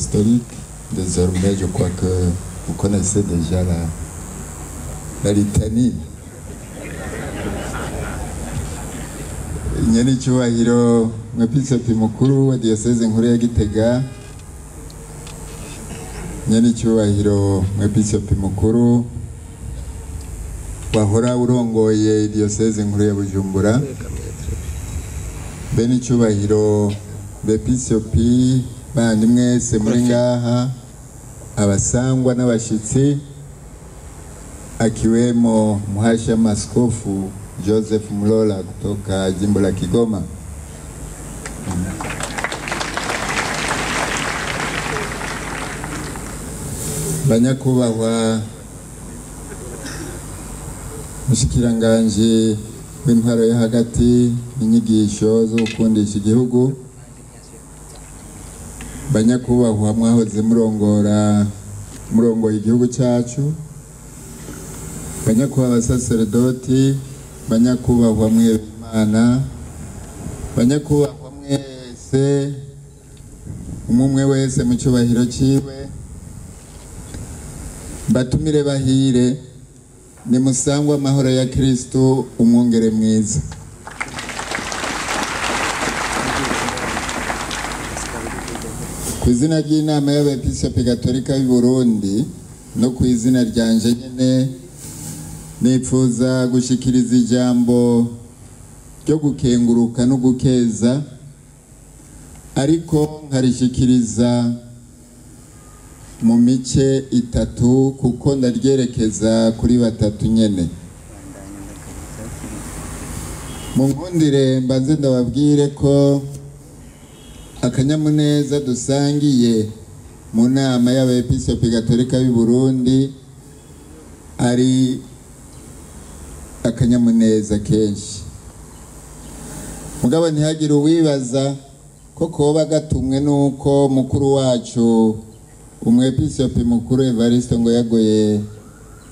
Apostolique. Désormais, je crois que vous connaissez déjà la litanie. Nyenicyubahiro mwepiskopi mukuru wa diyoseze nkuru ya Gitega, nyenicyubahiro mwepiskopi mukuru wahora urongoye diyoseze nkuru ya Bujumbura, benicyubahiro bepiskopi bandi mwese muri ngaha, abasangwa n'abashitsi, akiwemo Mhashamu Askofu Joseph Mlola kutoka jimbo la Kigoma. Banyakubahwa mushikiranganji w'intwaro yo hagati n'inyigisho zo gukundisha igihugu, banyakubahwa mwahoze murongoye igihugu cyacu, banyakubahwa abasaseredoti, banyakubahwa mwebimana, banyakubahwa mwese, umwe wese mu cyubahiro cyiwe, batumire bahire, nimusangwe amahoro ya Kristo umwungere mwiza. Ku izina ry'inama y'abepiskopi gatolika y'u Burundi no ku izina ryanje nyene, nipfuza gushikiriza ijambo ryo gukenguruka no gukeza, ariko nkarishikiriza mu mice itatu kuko ndaryerekeza kuri batatu nyene. Mu nkundire mbanze ndababwire ko akanyamuneza dusangiye mu nama y'abepiskopi gatolika y'u Burundi ari akanyamuneza kenshi. Mugabo ntihagire uwibaza ko koba gatumwe nuko mukuru wacu umwepiskopi mukuru Evariste ngo yagoye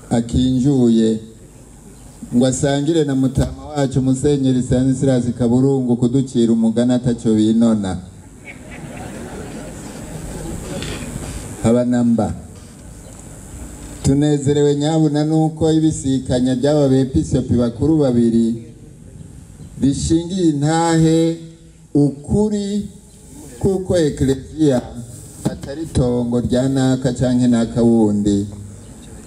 akinjuye ngo asangire na mutama wacu Musenyeri Stanislas Kaburungu kuducira umugani ataco binona. Habanamba tunezerewe nyabuna nuko ibisikanya by'aba bepiskopi bakuru babiri bishingiye intahe ukuri kuko Eklezia atari tongo rya naka canke naka wundi,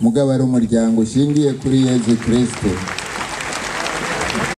mugabo ari umuryango ushingiye kuri Yezu Kristo.